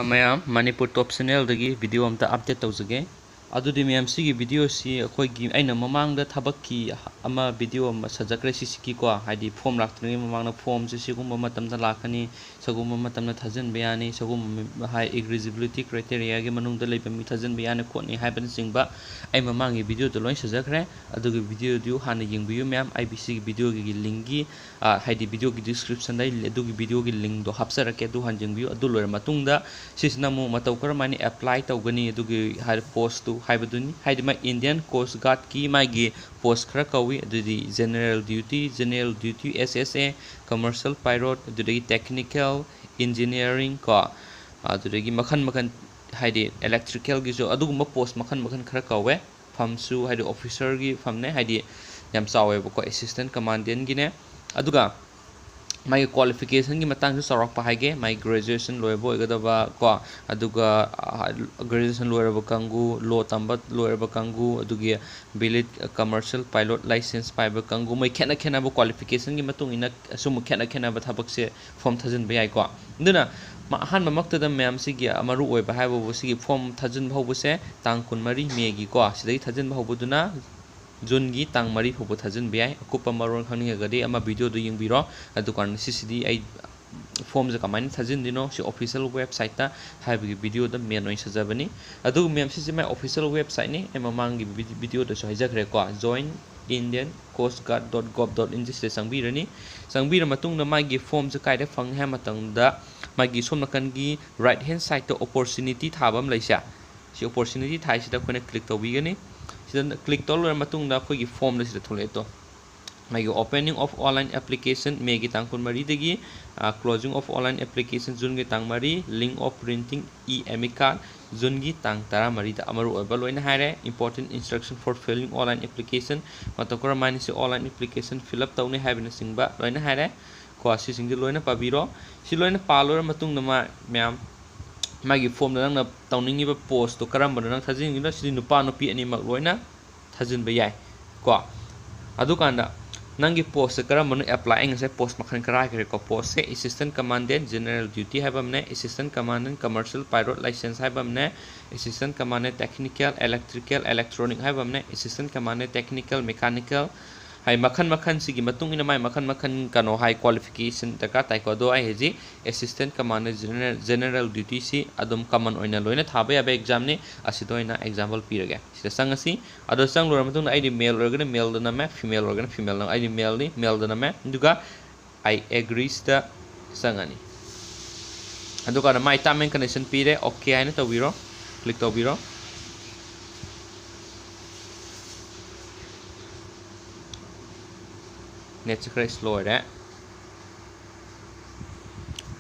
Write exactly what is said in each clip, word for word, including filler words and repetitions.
ꯃꯌꯥꯝ, ꯃꯅꯤꯄꯨꯔ ꯇꯣꯞ ꯆꯦꯅꯦꯜꯗꯒꯤ ꯚꯤꯗꯤꯑꯣ ꯑꯝꯇ ꯑꯞꯗꯦꯠ ꯇꯧꯖꯒꯦ꯫ ꯑꯗꯨꯗꯤ ꯃꯌꯥꯝ, ꯁꯤꯒꯤ ꯚꯤꯗꯤꯑꯣꯁꯤ ꯑꯩꯈꯣꯏꯒꯤ, ꯑꯩꯅ ꯃꯃꯥꯡꯗ ꯊꯕꯛꯀꯤ ꯑꯃ ꯚꯤꯗꯤꯑꯣ ꯑꯃ ꯁꯥꯖꯈ꯭ꯔꯦ, ꯁꯤꯁꯤꯒꯤꯀꯣ, ꯍꯥꯏꯗꯤ ꯐꯣꯝ ꯂꯥꯛꯇ꯭ꯔꯤꯉꯩ ꯃꯃꯥꯡꯗ ꯐꯣꯝꯁꯦ ꯁꯤꯒꯨꯝꯕ ꯃꯇꯝꯗ ꯂꯥꯛꯀꯅꯤ, ꯁꯤꯒꯨꯝꯕ ꯃꯇꯝꯗ ꯊꯥꯖꯤꯟꯕ ꯌꯥꯅꯤ, ꯁꯤꯒꯨꯝꯕ ꯍꯥꯏ eligibility criteriaꯒꯤ ꯃꯅꯨꯡꯗ ꯂꯩꯕ ꯃꯤ ꯊꯥꯖꯤꯟꯕ ꯌꯥꯅꯤ ꯈꯣꯠꯅꯤ ꯍꯥꯏꯕꯅꯆꯤꯡꯕ ꯑꯩ ꯃꯃꯥꯡꯒꯤ ꯚꯤꯗꯤꯑꯣꯗ ꯂꯣꯏ ꯁꯥꯖꯈ꯭ꯔꯦ꯫ ꯑꯗꯨꯒꯤ ꯚꯤꯗꯤꯑꯣꯗꯨ ꯍꯥꯟꯅ ꯌꯦꯡꯕꯤꯌꯨ ꯃꯌꯥꯝ, ꯑꯩ ꯁꯤꯒꯤ ꯚꯤꯗꯤꯑꯣꯒꯤ ꯂꯤꯡꯒꯤ, ꯍꯥꯏꯗꯤ ꯚꯤꯗꯤꯑꯣꯒꯤ ꯗꯤꯁꯀ꯭ꯔꯤꯞꯁꯟꯗ ꯑꯩ ꯑꯗꯨꯒꯤ ꯚꯤꯗꯤꯑꯣꯒꯤ ꯂꯤꯡꯗꯣ ꯍꯥꯞꯆꯔꯛꯀꯦ, ꯑꯗꯨ ꯍꯥꯟꯅ ꯌꯦꯡꯕꯤꯌꯨ꯫ ꯑꯗꯨ ꯂꯣꯏꯔ ꯃꯇꯨꯡꯗ ꯁꯤꯁꯤꯅ ꯑꯃꯨꯛ ꯃꯇꯧ ꯀꯔꯝ ꯍꯥꯏꯅ ꯑꯦꯄ꯭ꯂꯥꯏ ꯇꯧꯒꯅꯤ ꯑꯗꯨꯒꯤ ꯍꯥꯏ ꯄꯣꯁꯇꯨ ꯍꯥꯏꯕꯗꯨꯅꯤ꯫ ꯍꯥꯏꯗꯤ ꯃꯥ Indian Coast Guardꯀꯤ ꯃꯥꯒꯤ ꯄꯣꯁ ꯈꯔ ꯀꯧꯏ, ꯑꯗꯨꯗꯤ General Duty, General Duty S S A, Commercial Pilot, ꯑꯗꯨꯗꯒꯤ Technical Engineering ꯀꯣ, ꯑꯗꯨꯗꯒꯤ ꯃꯈꯜ ꯃꯈꯜ, ꯍꯥꯏꯗꯤ electricalꯒꯤꯁꯨ ꯑꯗꯨꯒꯨꯝꯕ ꯄꯣꯁ ꯃꯈꯜ ꯃꯈꯜ ꯈꯔ ꯀꯧꯋꯦ꯫ ꯐꯝꯁꯨ ꯍꯥꯏꯗꯤ officerꯒꯤ ꯐꯝꯅꯦ, ꯍꯥꯏꯗꯤ ꯌꯥꯝ ꯆꯥꯎꯋꯦꯕꯀꯣ, Assistant Commandantꯒꯤꯅꯦ꯫ ꯑꯗꯨꯒ ꯃꯥꯒꯤ qualificationꯒꯤ ꯃꯇꯥꯡꯁꯨ ꯆꯥꯎꯔꯥꯛꯄ ꯍꯥꯏꯒꯦ, ꯃꯥꯒꯤ graduation ꯂꯣꯏꯕ ꯑꯣꯏꯒꯗꯕ ꯀꯣ, ꯑꯗꯨꯒ graduation ꯂꯣꯏꯔꯕ ꯀꯥꯡꯕꯨ, law ꯇꯝꯕ ꯂꯣꯏꯔꯕ ꯀꯥꯡꯕꯨ, ꯑꯗꯨꯒꯤ valid commercial pilot license ꯄꯥꯏꯕ ꯀꯥꯡꯕꯨ, ꯃꯣꯏ ꯈꯦꯠꯅ ꯈꯦꯠꯅꯕ qualificationꯒꯤ ꯃꯇꯨꯡ ꯏꯟꯅ ꯑꯁꯨꯝꯕ ꯈꯦꯠꯅ ꯈꯦꯠꯅꯕ ꯊꯕꯛꯁꯦ ꯐꯣꯝ ꯊꯥꯖꯤꯟꯕ ꯌꯥꯏꯀꯣ꯫ ꯑꯗꯨꯅ ꯑꯍꯥꯟꯕꯃꯛꯇꯗ ꯃꯌꯥꯝ, ꯁꯤꯒꯤ ꯃꯔꯨ ꯑꯣꯏꯕ ꯍꯥꯏꯕꯕꯨ ꯁꯤꯒꯤ ꯐꯣꯝ ꯊꯥꯖꯤꯟꯕ ꯍꯧꯕꯁꯦ ꯇꯥꯡ ꯀꯨꯟꯃꯔꯤ ꯃꯦꯒꯤꯀꯣ, ꯁꯤꯗꯒꯤ ꯊꯥꯖꯤꯟꯕ ꯍꯧꯕꯗꯨꯅ ꯖꯨꯟꯒꯤ ꯇꯥꯡ ꯃꯔꯤ ꯐꯥꯎꯕ ꯊꯥꯖꯤꯟꯕ ꯌꯥꯏ꯫ ꯑꯀꯨꯞꯄ ꯃꯔꯣꯜ ꯈꯪꯅꯤꯡꯉꯒꯗꯤ ꯑꯃ ꯚꯤꯗꯤꯑꯣꯗꯨ ꯌꯦꯡꯕꯤꯔꯣ꯫ ꯑꯗꯨꯀꯥꯟꯗ ꯁꯤꯁꯤꯗꯤ ꯑꯩ ꯐꯣꯝꯁꯦ ꯀꯃꯥꯏꯅ ꯊꯥꯖꯤꯟꯗꯣꯏꯅꯣ, ꯁꯤ official websiteꯇ ꯍꯥꯏꯕꯒꯤ ꯚꯤꯗꯤꯑꯣꯗ main ꯑꯣꯏꯅ ꯁꯥꯖꯕꯅꯤ꯫ ꯑꯗꯨꯒ ꯃꯌꯥꯝ, ꯁꯤꯁꯦ ꯃꯥꯏ official websiteꯅꯤ꯫ ꯑꯩ ꯃꯃꯥꯡꯒꯤ ꯚꯤꯗꯤꯑꯣꯗꯁꯨ ꯍꯥꯏꯖꯈ꯭ꯔꯦꯀꯣ, join Indian Coast Guard dot gov dot in ꯁꯤꯗ ꯆꯪꯕꯤꯔꯅꯤ꯫ ꯆꯪꯕꯤꯔ ꯃꯇꯨꯡꯗ ꯃꯥꯒꯤ ꯐꯣꯝꯁꯦ ꯀꯥꯏꯗ ꯐꯪꯉꯦ ꯍꯥꯏꯕ ꯃꯇꯝꯗ, ꯃꯥꯒꯤ ꯁꯣꯝ ꯅꯥꯀꯟꯒꯤ right hand sideꯇ opportunity ꯊꯥꯕ ꯑꯃ ꯂꯩꯁꯦ, ꯁꯤ opportunity ꯊꯥꯏꯁꯤꯗ ꯑꯩꯈꯣꯏꯅ click ꯇꯧꯕꯤꯒꯅꯤ꯫ ꯁꯤꯗ click ꯇꯧꯔ ꯂꯣꯏꯔ ꯃꯇꯨꯡꯗ ꯑꯩꯈꯣꯏꯒꯤ ꯐꯣꯝꯗ ꯁꯤꯗ ꯊꯣꯛꯂꯛꯑꯦ ꯇꯣ꯫ ꯃꯥꯒꯤ opening of online application ꯃꯦꯒꯤ ꯇꯥꯡ ꯀꯨꯟꯃꯔꯤꯗꯒꯤ, closing of online application ꯖꯨꯟꯒꯤ ꯇꯥꯡ ꯃꯔꯤ, link of printing e-admit card ꯖꯨꯟꯒꯤ ꯇꯥꯡ ꯇꯔꯥꯃꯔꯤꯗ꯫ ꯑꯃꯔꯨ ꯑꯣꯏꯕ ꯂꯣꯏꯅ ꯍꯥꯏꯔꯦ꯫ Important instruction for filling online application, ꯃꯇꯧ ꯀꯔꯝ ꯍꯥꯏꯅ ꯁꯤ online application fill up ꯇꯧꯅꯤ ꯍꯥꯏꯕꯅꯆꯤꯡꯕ ꯂꯣꯏꯅ ꯍꯥꯏꯔꯦ ꯀꯣ꯫ ꯁꯤꯁꯤꯡꯁꯦ ꯂꯣꯏꯅ ꯄꯥꯕꯤꯔꯣ꯫ ꯁꯤ ꯂꯣꯏꯅ ꯄꯥ ꯂꯣꯏꯔ ꯃꯇꯨꯡꯗ ꯃꯥ-, ꯃꯌꯥꯝ, ꯃꯥꯒꯤ ꯐꯣꯝꯗ ꯅꯪꯅ ꯇꯧꯅꯤꯡꯉꯤꯕ ꯄꯣꯁꯇꯣ ꯀꯔꯝꯕꯅꯣ ꯅꯪ ꯊꯥꯖꯤꯟꯅꯤꯡꯉꯤꯕꯅꯣ, ꯁꯤꯗꯤ ꯅꯨꯄꯥ ꯅꯨꯄꯤ ꯑꯅꯤꯃꯛ ꯂꯣꯏꯅ ꯊꯥꯖꯤꯟꯕ ꯌꯥꯏ ꯀꯣ꯫ ꯑꯗꯨꯀꯥꯟꯗ ꯅꯪꯒꯤ ꯄꯣꯁꯁꯦ ꯀꯔꯝꯕꯅꯣ ꯑꯦꯄ꯭ꯂꯥꯏ? ꯑꯩ ꯉꯁꯥꯏ ꯄꯣꯁ ꯃꯈꯜ ꯈꯔ ꯍꯥꯏꯈ꯭ꯔꯦꯀꯣ꯫ ꯄꯣꯁꯁꯦ assistant commandant general duty ꯍꯥꯏꯕ ꯑꯃꯅꯦ, assistant commandant commercial pilot license ꯍꯥꯏꯕ ꯑꯃꯅꯦ, assistant commandant technical electrical electronic ꯍꯥꯏꯕ ꯑꯃꯅꯦ, assistant commandant technical mechanical ꯍꯥꯏ, ꯃꯈꯜ ꯃꯈꯜꯁꯤꯒꯤ ꯃꯇꯨꯡ ꯏꯟꯅ ꯃꯥꯏ ꯃꯈꯜ ꯃꯈꯜ ꯀꯩꯅꯣ ꯍꯥꯏ, qualification ꯗꯔꯀꯥꯔ ꯇꯥꯏꯀꯣ꯫ ꯑꯗꯣ ꯑꯩ ꯍꯧꯖꯤꯛ assistant commandant general, general duty ꯁꯤ ꯑꯗꯨꯝ common ꯑꯣꯏꯅ ꯂꯣꯏꯅ ꯊꯥꯕ ꯌꯥꯕ exam ꯅꯤ꯫ ꯑꯁꯤꯗ ꯑꯣꯏꯅ example ꯄꯤꯔꯒꯦ꯫ ꯁꯤꯗ ꯆꯪꯉꯁꯤ꯫ ꯑꯗꯣ ꯆꯪ ꯂꯣꯏꯔ ꯃꯇꯨꯡꯗ ꯑꯩꯗꯤ male ꯑꯣꯏꯔꯒꯅ male ꯗ ꯅꯝꯃꯦ, female ꯑꯣꯏꯔꯒꯅ female ꯅꯝ-, ꯑꯩꯗꯤ male ꯅꯤ, male ꯗ ꯅꯝꯃꯦ꯫ ꯑꯗꯨꯒ I agree ꯁꯤꯗ ꯆꯪꯉꯅꯤ꯫ ꯑꯗꯨꯀꯥꯟꯗ ꯃꯥꯏ term and condition ꯄꯤꯔꯦ, okay ꯍꯥꯏꯅ ꯇꯧꯕꯤꯔꯣ, click ꯇꯧꯕꯤꯔꯣ꯫ Net ꯁꯦ ꯈꯔ slow ꯑꯣꯏꯔꯦ꯫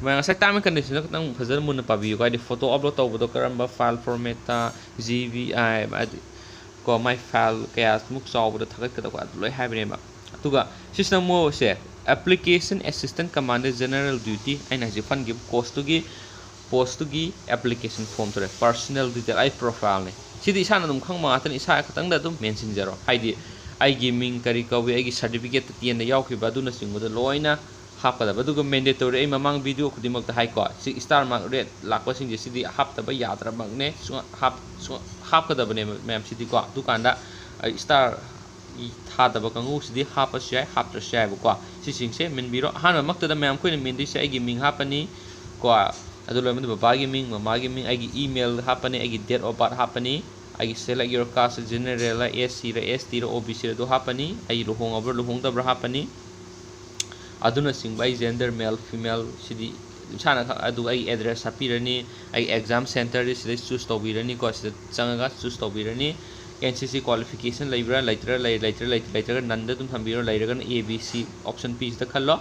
ꯃꯌꯥꯝ, ꯉꯁꯥꯏ term and condition ꯗꯣ ꯈꯤꯇꯪ ꯐꯖꯅ ꯃꯨꯟꯅ ꯄꯥꯕꯤꯌꯨꯀꯣ꯫ ꯍꯥꯏꯗꯤ photo upload ꯇꯧꯕꯗꯣ ꯀꯔꯝꯕ file format ꯇ, G B I, ꯍꯥꯏꯗꯤ ꯀꯣ, ꯃꯥꯏ file ꯀꯌꯥꯃꯨꯛ ꯆꯥꯎꯕꯗ ꯊꯥꯒꯠꯀꯗꯕ, ꯑꯗꯨ ꯂꯣꯏ ꯍꯥꯏꯕꯅꯦꯕ꯫ ꯑꯗꯨꯒ ꯁꯤꯁꯤꯅ ꯑꯃꯨꯛ ꯁꯦ, application assistant commandant general duty, ꯑꯩꯅ ꯍꯧꯖꯤꯛ ꯐꯟꯈꯤꯕ ꯀꯣꯔꯁꯇꯨꯒꯤ, ꯄꯣꯁꯇꯨꯒꯤ application form ꯊꯣꯛꯂꯛꯑꯦ, personal detail, ꯑꯩ profile ꯅꯦ꯫ ꯁꯤꯗꯤ ꯏꯁꯥꯅ ꯑꯗꯨꯝ ꯈꯪꯕ ꯉꯥꯛꯇꯅꯤ, ꯏꯁꯥ ꯈꯛꯇꯪꯗ ꯑꯗꯨꯝ ꯃꯦꯟꯁꯤꯟꯖꯔꯣ꯫ ꯍꯥꯏꯗꯤ ꯑꯩꯒꯤ ꯃꯤꯡ ꯀꯔꯤ ꯀꯧꯏ, ꯑꯩꯒꯤ certificate ꯇ ꯇꯦꯟꯗ ꯌꯥꯎꯈꯤꯕ, ꯑꯗꯨꯅꯆꯤꯡꯕꯗꯣ ꯂꯣꯏꯅ ꯍꯥꯞꯀꯗꯕ꯫ ꯑꯗꯨꯒ mandatory, ꯑꯩ ꯃꯃꯥꯡ video ꯈꯨꯗꯤꯡꯃꯛꯇ ꯍꯥꯏꯀꯣ, ꯁꯤ star mark red ꯂꯥꯛꯄꯁꯤꯡꯁꯦ, ꯁꯤꯗꯤ ꯍꯥꯞꯇꯕ ꯌꯥꯗ꯭ꯔꯕꯃꯛꯅꯦ, ꯁꯨꯡꯍꯥꯞ-, ꯁꯨꯡ-, ꯍꯥꯞꯀꯗꯕꯅꯦꯕ ꯃꯌꯥꯝꯁꯤꯗꯤꯀꯣ꯫ ꯑꯗꯨꯀꯥꯟꯗ ꯑꯩ star ꯊꯥꯗꯕ ꯀꯥꯡꯕꯨꯁꯤꯗꯤ ꯍꯥꯞꯄꯁꯨ ꯌꯥꯏ, ꯍꯥꯞꯇ꯭ꯔꯁꯨ ꯌꯥꯏꯕꯀꯣ꯫ ꯁꯤꯁꯤꯡꯁꯦ ꯃꯦꯟꯕꯤꯔꯣ꯫ ꯑꯍꯥꯟꯕꯃꯛꯇꯗ ꯃꯌꯥꯝ ꯑꯩꯈꯣꯏꯅ ꯃꯦꯟꯗꯣꯏꯁꯦ ꯑꯩꯒꯤ ꯃꯤꯡ ꯍꯥꯞꯄꯅꯤ ꯀꯣ, ꯑꯗꯨ ꯂꯣꯏꯔ ꯃꯇꯨꯡꯗ ꯕꯕꯥꯒꯤ ꯃꯤꯡ, ꯃꯃꯥꯒꯤ ꯃꯤꯡ, ꯑꯩꯒꯤ email ꯍꯥꯞꯄꯅꯤ, ꯑꯩꯒꯤ date of birth ꯍꯥꯞꯄꯅꯤ, ꯑꯩꯒꯤ select your caste, general ꯔ, S C ꯔ, S T ꯔ, O B C ꯔ ꯑꯗꯨ ꯍꯥꯞꯄꯅꯤ, ꯑꯩ ꯂꯨꯍꯣꯡꯉꯕ꯭ꯔꯥ ꯂꯨꯍꯣꯡꯗꯕ꯭ꯔꯥ ꯍꯥꯞꯄꯅꯤ꯫ ꯑꯗꯨꯅꯆꯤꯡꯕ ꯑꯩ gender male female ꯁꯤꯗꯤ ꯏꯁꯥꯅ ꯈꯛ, ꯑꯗꯨꯒ ꯑꯩ address ꯍꯥꯞꯄꯤꯔꯅꯤ, ꯑꯩ exam center ꯗꯤ ꯁꯤꯗꯩ choose ꯇꯧꯕꯤꯔꯅꯤꯀꯣ, ꯁꯤꯗ ꯆꯪꯉꯒ choose ꯇꯧꯕꯤꯔꯅꯤ꯫ N C C qualification ꯂꯩꯕ꯭ꯔꯥ, ꯂꯩꯇ꯭ꯔꯥ, ꯂꯩ-, ꯂꯩꯇ꯭ꯔꯥ, ꯂꯩꯇ꯭ꯔꯥ, ꯂꯩꯇ꯭ꯔꯒ none ꯗ ꯑꯗꯨꯝ ꯊꯝꯕꯤꯔꯣ, ꯂꯩꯔꯒꯅ A B C option P ꯁꯤꯗ ꯈꯜꯂꯣ꯫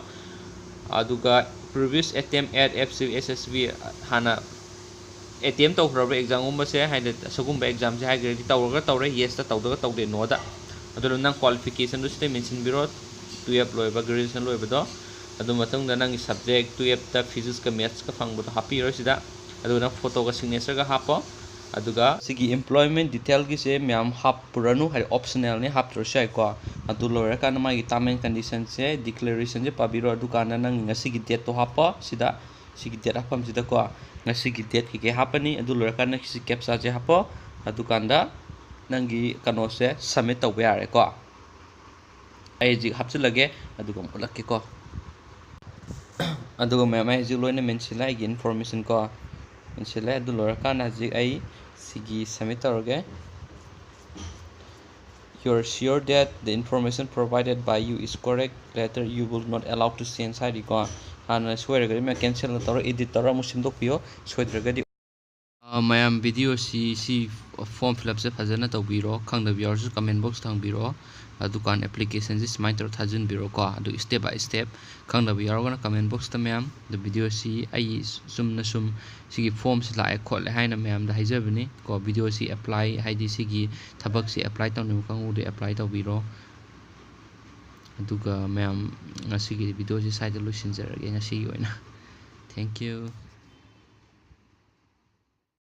ꯑꯗꯨꯒ previous attempt at F C S S B, ꯍꯥꯟꯅ attempt ꯇꯧꯈ꯭ꯔꯕ exam ꯒꯨꯝꯕꯁꯦ, ꯍꯥꯏꯗꯤ ꯑꯁꯤꯒꯨꯝꯕ exam ꯁꯦ ꯍꯥꯏꯈ꯭ꯔꯗꯤ ꯇꯧꯔꯒ ꯇꯧꯔꯦ, yes ꯇ, ꯇꯧꯗ꯭ꯔꯒ ꯇꯧꯗꯦ, no ꯗ꯫ ꯑꯗꯨꯅ ꯅꯪ qualification ꯗꯨ ꯁꯤꯗ ꯃꯦꯟꯁꯤꯟꯕꯤꯔꯣ, twelve ꯂꯣꯏꯕ, graduation ꯂꯣꯏꯕꯗꯣ꯫ ꯑꯗꯨ ꯃꯇꯨꯡꯗ ꯅꯪꯒꯤ subject twelve ꯇ physics ꯀ maths ꯀ ꯐꯪꯕꯗꯣ ꯍꯥꯞꯄꯤꯔꯣ ꯁꯤꯗ꯫ ꯑꯗꯨꯒ ꯅꯪ photo ꯒ signature ꯒ ꯍꯥꯞꯄꯣ꯫ ꯑꯗꯨꯒ ꯁꯤꯒꯤ employment detailꯒꯤꯁꯦ ꯃꯌꯥꯝ ꯍꯥꯞꯄꯨꯔꯅꯨ, ꯍꯥꯏꯗꯤ optionalꯅꯤ, ꯍꯥꯞꯇ꯭ꯔꯁꯨ ꯌꯥꯏꯀꯣ꯫ ꯑꯗꯨ ꯂꯣꯏꯔꯀꯥꯟꯗ ꯃꯥꯒꯤ term and conditionꯁꯦ, declarationꯁꯦ ꯄꯥꯕꯤꯔꯣ꯫ ꯑꯗꯨꯀꯥꯟꯗ ꯅꯪ ꯉꯁꯤꯒꯤ dateꯇꯣ ꯍꯥꯞꯄꯣ ꯁꯤꯗ, ꯁꯤꯒꯤ date ꯍꯥꯞꯐꯝꯁꯤꯗꯀꯣ꯫ ꯉꯁꯤꯒꯤ date ꯀꯩꯀꯩ ꯍꯥꯞꯄꯅꯤ, ꯑꯗꯨ ꯂꯣꯏꯔꯀꯥꯟꯗ ꯁꯤ captchaꯁꯦ ꯍꯥꯞꯄꯣ꯫ ꯑꯗꯨꯀꯥꯟꯗ ꯅꯪꯒꯤ ꯀꯩꯅꯣꯁꯦ submit ꯇꯧꯕ ꯌꯥꯔꯦꯀꯣ꯫ ꯑꯩ ꯍꯧꯖꯤꯛ ꯍꯥꯞꯆꯤꯜꯂꯒꯦ, ꯑꯗꯨꯒ ꯑꯃꯨꯛ ꯎꯠꯂꯛꯀꯦꯀꯣ꯫ ꯑꯗꯨꯒ ꯃꯌꯥꯝ, ꯑꯩ ꯍꯧꯖꯤꯛ ꯂꯣꯏꯅ ꯃꯦꯟꯁꯤꯜꯂꯦ ꯑꯩꯒꯤ information ꯀꯣ, ꯃꯦꯟꯁꯤꯜꯂꯦ꯫ ꯑꯗꯨ ꯂꯣꯏꯔꯀꯥꯟꯗ ꯍꯧꯖꯤꯛ ꯑꯩ ꯁꯤꯒꯤ submit ꯇꯧꯔꯒꯦ꯫ You are sure that the information provided by you is correct? Later you will not allow to change ꯍꯥꯏꯔꯤꯀꯣ꯫ ꯍꯥꯟꯅ ꯁꯣꯏꯔꯒꯗꯤ ꯃꯌꯥꯝ cancel ꯇꯧꯔ edit ꯇꯧꯔ ꯑꯃꯨꯛ ꯁꯦꯝꯗꯣꯛꯄꯤꯌꯣ, ꯁꯣꯏꯗ꯭ꯔꯒꯗꯤ꯫ ꯑ, ꯃꯌꯥꯝ videoꯁꯤ, ꯁꯤ form fill upꯁꯦ ꯐꯖꯅ ꯇꯧꯕꯤꯔꯣ꯫ ꯈꯪꯗꯕ ꯌꯥꯎꯔꯁꯨ comment boxꯇ ꯍꯪꯕꯤꯔꯛꯑꯣ꯫ ꯑꯗꯨꯀꯥꯟꯗ applicationꯁꯦ ꯁꯨꯃꯥꯏꯅ ꯇꯧꯔ ꯊꯥꯖꯤꯟꯕꯤꯔꯣꯀꯣ꯫ ꯑꯗꯨ step by step ꯈꯪꯗꯕ ꯌꯥꯎꯔꯒꯅ comment boxꯇ ꯃꯌꯥꯝ꯫ ꯑꯗꯨ videoꯁꯤ ꯑꯩ ꯆꯨꯝꯅ ꯁꯨꯝ ꯁꯤꯒꯤ formꯁꯤ ꯂꯥꯛꯑꯦ ꯈꯣꯠꯂꯦ ꯍꯥꯏꯅ ꯃꯌꯥꯝꯗ ꯍꯥꯏꯖꯕꯅꯤ ꯀꯣ꯫ Videoꯁꯤ apply, ꯍꯥꯏꯗꯤ ꯁꯤꯒꯤ ꯊꯕꯛꯁꯤ apply ꯇꯧꯅꯤꯡꯕ ꯀꯥꯡꯕꯨꯗꯤ apply ꯇꯧꯕꯤꯔꯣ꯫ ꯑꯗꯨꯒ ꯃꯌꯥꯝ, ꯉꯁꯤꯒꯤ videoꯁꯤ ꯁ꯭ꯋꯥꯏꯗ ꯂꯣꯏꯁꯤꯟꯖꯔꯒꯦ ꯉꯁꯤꯒꯤ ꯑꯣꯏꯅ꯫ Thank you꯫